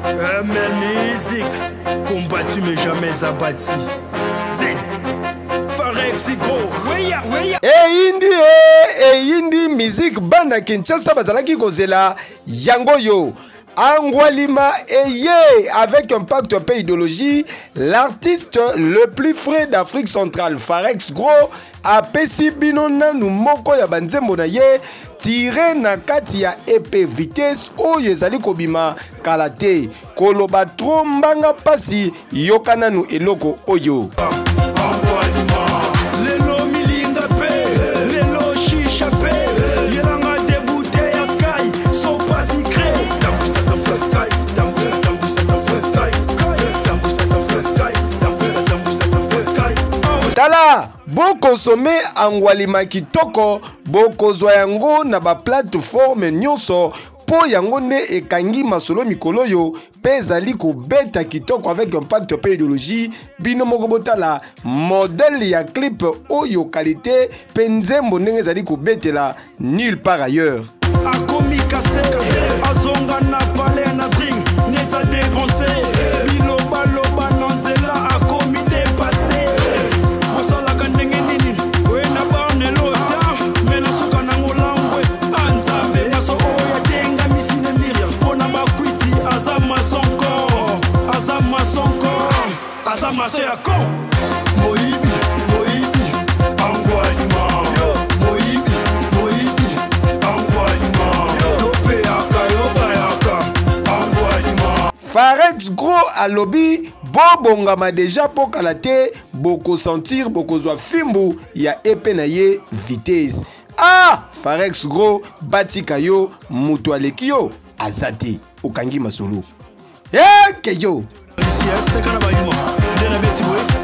ML Music, combattu mais jamais abattu. Zen. Farex Go, weya weya. Eyindi e eyindi musique bana Kinshasa bazalaki kozela yango yo. Angwalima eye avec un pacte pe idéologie, l'artiste le plus frais d'Afrique centrale Farex Gros apesi bino nanu moko ya banzembo na ye tire na kati ya EP Vitesse oyo ezali kobima kala te. Koloba trop mbanga pasi, yoka nanu eloko oyo. Lelo milinga pe, lelo shisha pe, yelanga te bouteille ya sky, sopa secret. Tambusa tambusa sky, tambusa tambusa tambusa sky, sky, tambusa tambusa sky, tambusa tambusa tambusa sky. Oh. Tala, bokonsome angwalima kitoko, bokozwa yango na ba plateforme nyonso mpo yango nde ekangi masolo mikolo oyo mpe ezali kobeta kitoko avec impact mpe idéologie. Bino moko botala modèle ya clip oyo, qualité mpe nzembo ndenge ezali kobetela nulle part ailleurs. Akomi kase, azonga na palais na drink, neti adepense bilobaloba na nzela, akomi dépassé. Bosalaka ndenge nini oye na barnelo ta me na suka nango langwe anzambe maso oyo atengamisi ne Miriam mpo na bakwiti. Aza masonko, aza masonko, aza maso ya kon. Moyibi, moyibi, Angwalima. Moyibi, moyibi, Angwalima. Topeyaka yo bayaka Angwalima. Farex Gros alobi bobongama deja mpo kala te bokosentir, bokozwa fimbu ya epe na ye Vitesse. Ah, Farex Gros, batika yo, moto aleki yo aza te, okangi masolo eke yo. Seka na bayuma nde nabeti boye.